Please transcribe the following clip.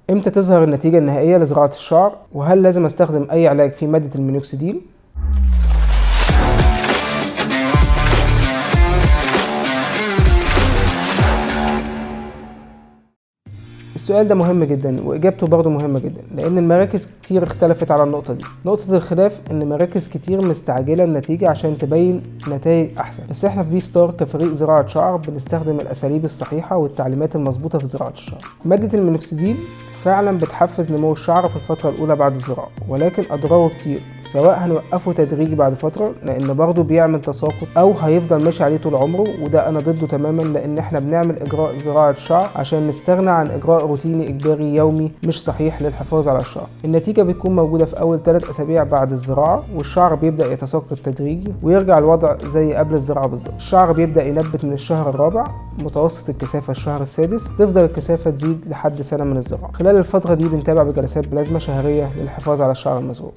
امتى تظهر النتيجة النهائية لزراعة الشعر؟ وهل لازم استخدم اي علاج في مادة المينوكسيديل؟ السؤال ده مهم جدا واجابته برضه مهمة جدا، لان المراكز كتير اختلفت على النقطة دي. نقطة الخلاف ان مراكز كتير مستعجلة النتيجة عشان تبين نتائج احسن، بس احنا في بيستار كفريق زراعة شعر بنستخدم الاساليب الصحيحة والتعليمات المظبوطة في زراعة الشعر. مادة المينوكسيديل فعلا بتحفز نمو الشعر في الفترة الأولى بعد الزراعة، ولكن أضراره كتير، سواء هنوقفه تدريجي بعد فترة لأن برضه بيعمل تساقط، أو هيفضل ماشي عليه طول عمره، وده أنا ضده تماما، لأن احنا بنعمل إجراء زراعة شعر عشان نستغنى عن إجراء روتيني إجباري يومي مش صحيح للحفاظ على الشعر. النتيجة بتكون موجودة في أول 3 أسابيع بعد الزراعة، والشعر بيبدأ يتساقط تدريجي ويرجع الوضع زي قبل الزراعة بالظبط. الشعر بيبدأ ينبت من الشهر الرابع، متوسط الكثافة الشهر السادس، تفضل الكثافة تزيد لحد سنة من الزراعة. خلال الفترة دي بنتابع بجلسات بلازما شهرية للحفاظ على الشعر المزروع.